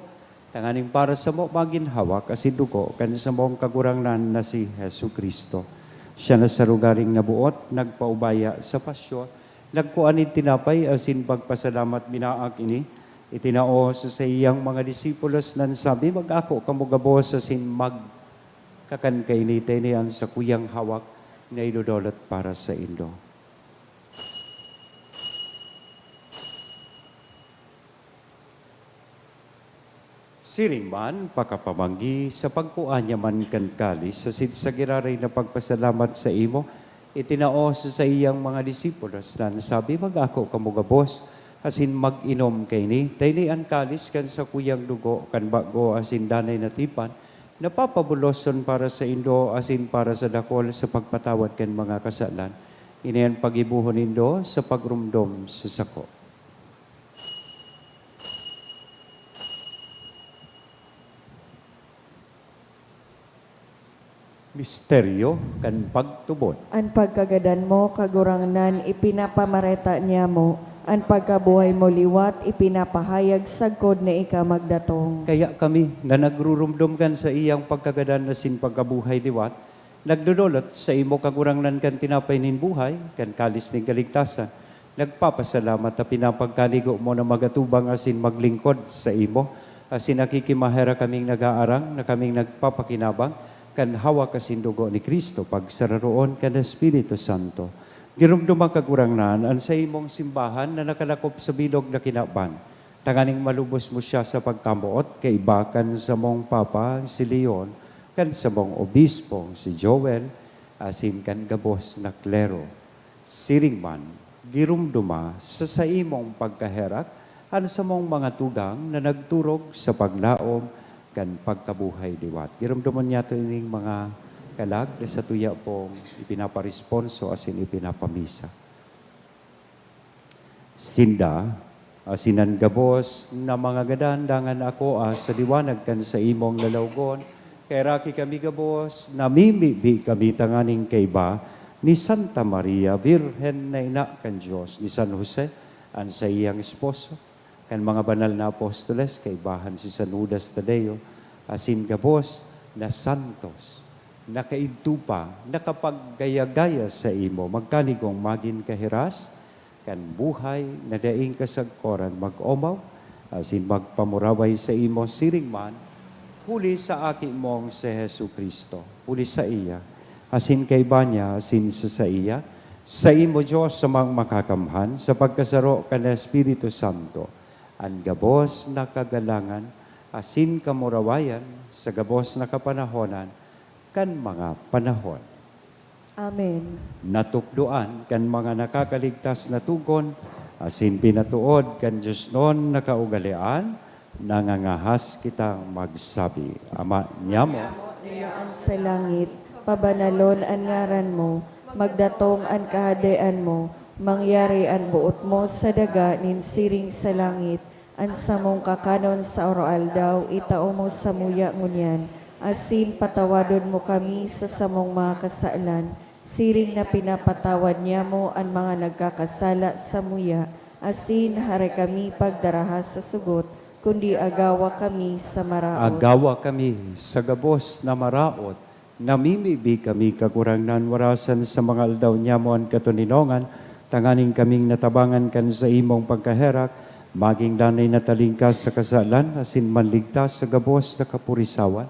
tanganing para samo magin hawak asin dugo kan samong Kagurangnan na si Jesu-Cristo. Siya na sa lugaring naboot, nagpaubaya sa pasyon, nagkua nin tinapay asin pagpasalamat, binaak ini, itinao sa saiyang mga disipulos, nan sabi, "Mag-ako kamo gabos asin magkakan kaini, ta ini an sakuyang hawak na idodolot para saindo." Siring man, pakapamanggi, sa pagkua niya man kan kalis, asin sa giraray na pagpasalamat saimo, itinao sa saiyang mga disipulos, nan sabi, "Mag-ako kamo gabos, asin mag-inom kaini, ta ini an kalis kan sakuyang dugo kan bago asin danay na tipan, na papabuloson para saindo asin para sa dakul sa pagpatawad kan mga kasalan. Ini an paggibohon nindo sa pagromdom sa sako." Misteryo kan pagtubod. An pagkagadan mo, Kagurangnan, ipinapamareta niamo, an pagkabuhay mo liwat ipinapahayag sagkod na ika magdatong. Kaya kami, na nagruromdom kan saiyang pagkagadan asin pagkabuhay liwat, nagdodolot saimo, Kagurangnan, kan tinapay nin buhay, kan kalis nin kaligtasan, nagpapasalamat ta pinapagkanigo mo na magatubang asin maglingkod saimo, asin nakikimaherak kaming nag-aarang na kaming nagpapakinabang kan hawak asin dugo ni Cristo pagsararoon kan Espiritu Santo. Giromdoma, Kagurangnan, an saimong simbahan na nakalakop sa bilog na kinaban, tanganing malubos mo siya sa pagkamoot kaiba kan samong Papa, si Leon, kan samong Obispong, si Joel, asin kan gabos na klero. Siring man, giromdoma sa saimong pagkaherak an samong mga tugang na nagturog sa paglaom kan pagkabuhay liwat. Giromdomon niyato ining mga kalag na satuya pong ipinaparesponso asin ipinapamisa. Sinda, asin an gabos na mga gadan, dangan akoa sa liwanag kan saimong lalawgon, kaheraki kami gabos, namimibi kami tanganing kaiba ni Santa Maria, Birhen na ina kan Dios, ni San Jose, an saiyang esposo, kan mga banal na apostoles, kaibahan si San Judas Tadeo, asin gabos na santos, nakaidto pa, nakapaggaya-gaya saimo, magkanigong magin kahiras kan buhay na daing kasagkoran, mag-omaw asin magpamuraway saimo siring man, huli sa Aki mong si Jesu-Cristo, huli saiya, asin kaiba niya, asin sa saiya, saimo, Dios Amang Makakamhan, sa pagkasaro kan Espiritu Santo, an gabos na kagalangan asin kamurawayan sa gabos na kapanahonan kan mga panahon. Amen. Natukdoan kan mga nakakaligtas na togon, asin pinatood kan diosnon na kaugalean, nangangahas kitang magsabi, Ama niamo, Diyaang sa langit, pabanalon an ngaran mo, magdatong an kahadean mo, mangyari an boot mo sa daga nin siring sa langit. An samong kakanon sa aroaldaw, itao mo samuya ngunyan, asin patawadon mo kami sa samong mga kasalan, siring na pinapatawad niamo an mga nagkakasala samuya, asin hare kami pagdaraha sa sugot, kundi agawa kami sa maraot. Agawa kami sa gabos na maraot. Namimibi kami, Kagurangnan, warasan sa mga aldaw niamo an katoninongan, tanganing kaming natabangan kan saimong pagkaherak, magin danay na talingkas sa kasalan, asin manligtas sa gabos na kapurisawan.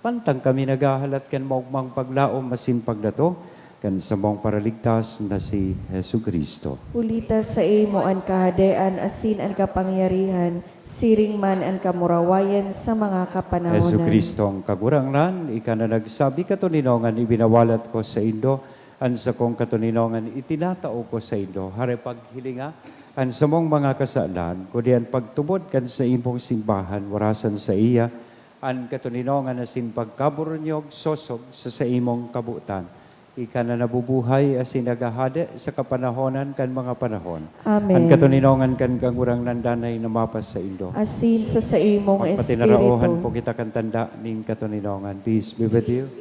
Mantang kami naghahalat kan maogmang paglaom asin pagdatong kan samong Paraligtas na si Jesu-Cristo. Huli ta saimo an kahadean asin an kapangyarihan, siring man an kamurawayan sa mga kapanahonan. Jesu-Cristong Kagurangnan, ika na nagsabi, "Katoninongan ibinawalat ko saindo, an sakong katoninongan itinatao ko saindo." Hare paghilinga an samong mga kasalan, kundi an pagtubod kan saimong simbahan, warasan saiya an katoninongan asin pagkaburunyog sosog sa saimong kabotan. Ika na nabubuhay asin naghahade sa kapanahonan kan mga panahon. Amen. An katoninongan kan Kagurangnan danay na mapasaindo. Asin sa saimong Magpatinaraohan espiritu. Po kita kan tanda nin katoninongan. Peace be with you.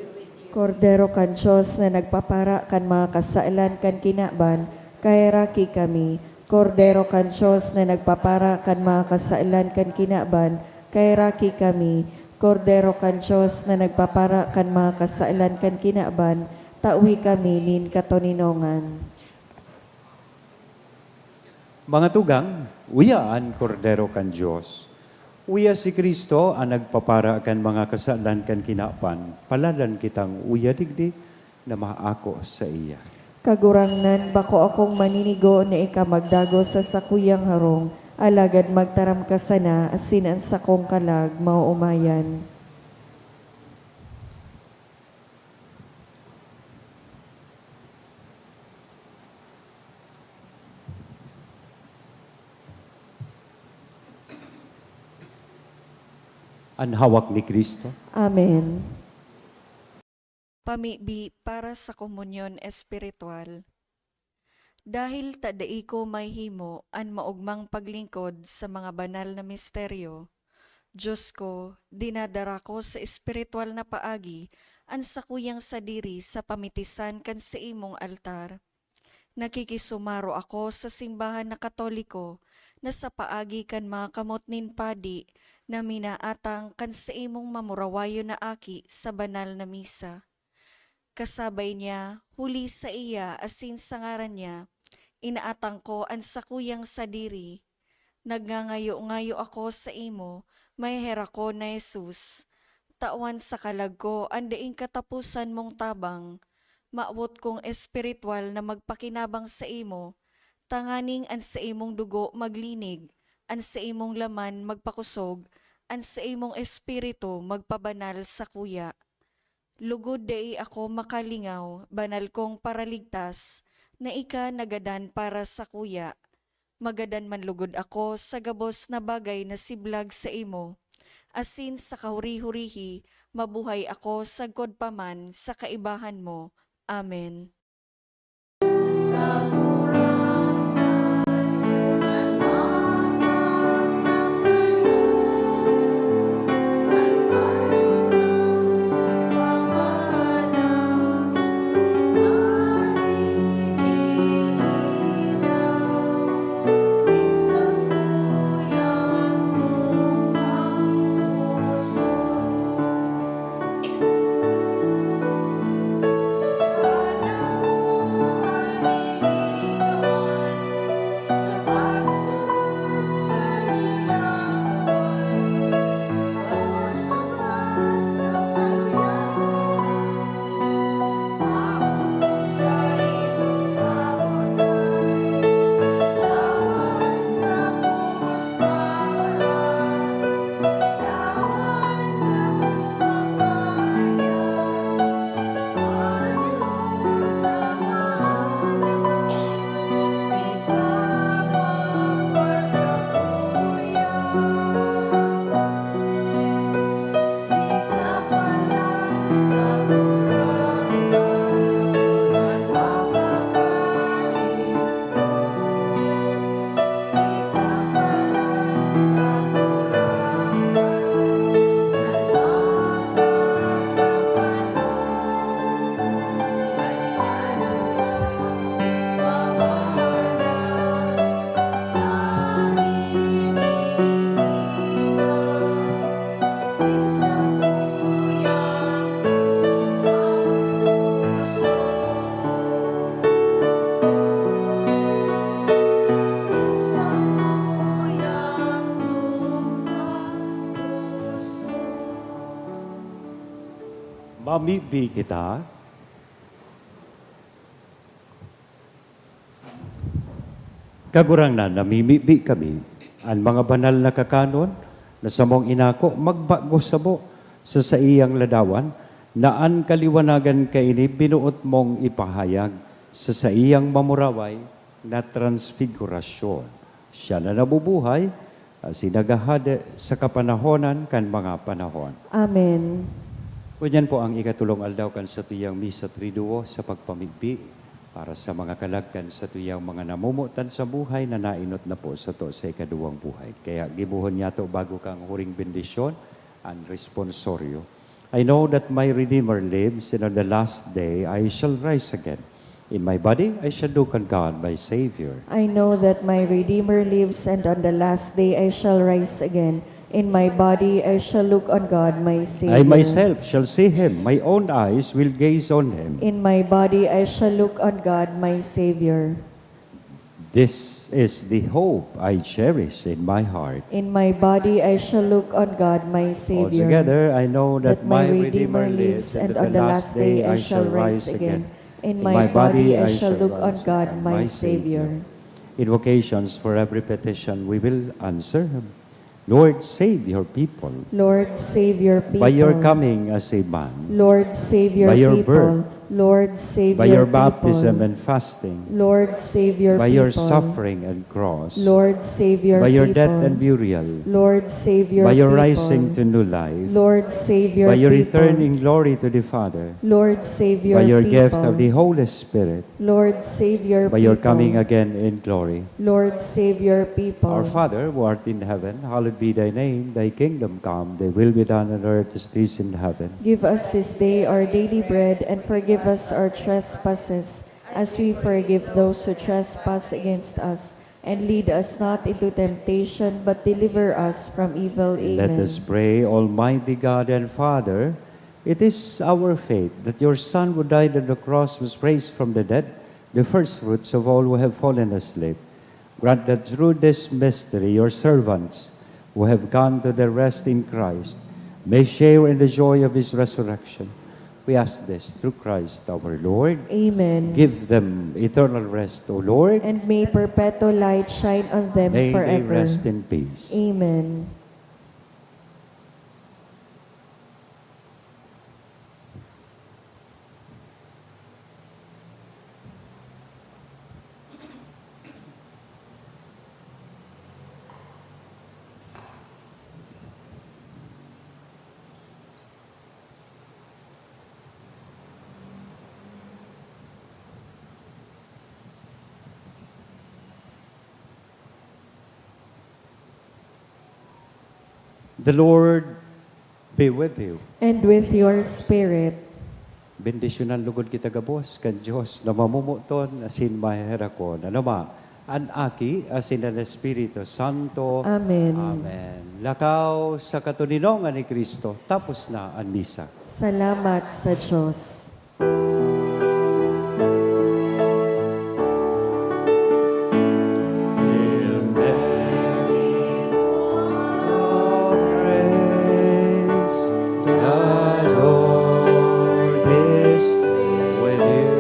Kordero kan Dios na nagpapara kan mga kasalan kan kinaban, kaheraki kami. Kordero kan Dios na nagpapara kan mga kasalan kan kinaban, kaheraki kami. Kordero kan Dios na nagpapara kan mga kasalan kan kinaban, tawi kami nin katoninongan. Mga tugang, uya an Kordero kan Dios. Uya si Cristo an nagpapara kan mga kasalan kan kinaban. Paladan kitang uya digdi na maako saiya. Kagurangnan, bako akong maninigo na ika magdagos sa sakuyang harong, alagad magtaram ka sana asin an sakong kalag maoomayan. An hawak ni Cristo. Amen. Pamibi para sa komunyon espiritual. Dahil ta dai ko mahimo an maogmang paglingkod sa mga banal na misteryo, Diyos ko, dinadara ko sa espiritual na paagi an sakuyang sadiri sa pamitisan kan saimong altar. Nakikisumaro ako sa simbahan na Katoliko na sa paagi kan mga kamot nin padi na minaatang kan saimong mamurawayon na aki sa banal na misa. Kasabay niya, huli saiya asin sa ngaran niya, inaatang ko an sakuyang sadiri. Nagngangayo-ngayo ako saimo, maheherakon na Jesus. Tawan sa kalag ko an daing kataposan mong tabang. Mawot kong espirituwal na magpakinabang saimo, tanganing an saimong dugo maglinig, an saimong laman magpakosog, an saimong espiritu magpabanal sakuya. Lugod dai ako makalingaw, banal kong Paraligtas, na ika nagadan para sakuya. Magadan man lugod ako sa gabos na bagay na siblag saimo, asin sa kahuri-hurihi mabuhay ako sagkod pa man sa kaibahan mo. Amen. Pamibi kita. Kagurangnan, namimibi kami, an mga banal na kakanon na samong inako magbago sabo sa saiyang ladawan, na an kaliwanagan kaini binuot mong ipahayag sa saiyang mamuraway na transfigurasyon. Siya na nabubuhay, asin naghahade sa kapanahonan kan mga panahon. Amen. Ngunyan po ang ikatulong aldaw kan satuyang Misa Triduo sa pagpamibi para sa mga kalag kan satuyang mga namomotan sa buhay na nainot na po sato sa ikaduwang buhay. Kaya gibohon niyato bago kan huring bendisyon, an responsorio. I know that my Redeemer lives, and on the last day I shall rise again. In my body I shall look on God, my Savior. I know that my Redeemer lives, and on the last day I shall rise again. In my body I shall look on God, my Savior. I myself shall see him, my own eyes will gaze on him. In my body I shall look on God, my Savior. This is the hope I cherish in my heart. In my body I shall look on God, my Savior. Altogether, I know that my Redeemer lives, and on the last day I shall rise again. In my body I shall look on God, my Savior. Invocations for every petition we will answer. Lord, save your people. Lord, save your people. By your coming as a man. Lord, save your people. By your birth. Lord, save your people. By your baptism and fasting. Lord, save your people. By your suffering and cross. Lord, save your people. By your death and burial. Lord, save your people. By your rising to new life. Lord, save your people. By your return in glory to the Father. Lord, save your people. By your gift of the Holy Spirit. Lord, save your people. By your coming again in glory. Lord, save your people. Our Father, who art in heaven, hallowed be thy name. Thy kingdom come, thy will be done on earth as it is in heaven. Give us this day our daily bread, and forgive us our trespasses, as we forgive those who trespass against us. And lead us not into temptation, but deliver us from evil. Amen. Let us pray. Almighty God and Father, it is our faith that your Son who died on the cross was raised from the dead, the first fruits of all who have fallen asleep. Grant that through this mystery your servants who have gone to their rest in Christ may share in the joy of his resurrection. We ask this through Christ our Lord. Amen. Give them eternal rest, O Lord. And may perpetual light shine on them forever. May they rest in peace. Amen. The Lord be with you. And with your spirit. Bendisyonan logod kita gabos kan Dios na mamomoton asin maheherakon. Ano ma? An Aki asin an Espiritu Santo. Amen. Amen. Lakaw sa katoninongan ni Cristo, tapos na an misa. Salamat sa Dios. Hail Mary, full of grace, the Lord is with you.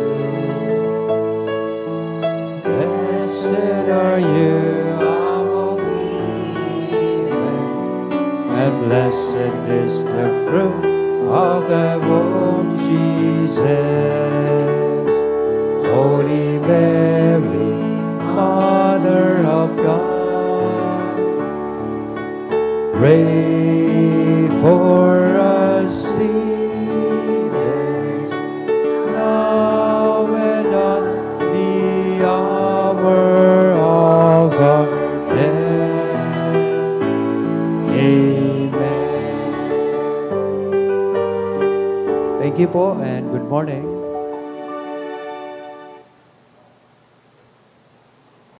Blessed are you among women, and blessed is the fruit of thy womb, Jesus. Holy Mary, Mother of God, pray for us sinners, now and at the hour of our death. Amen. Thank you po and good morning.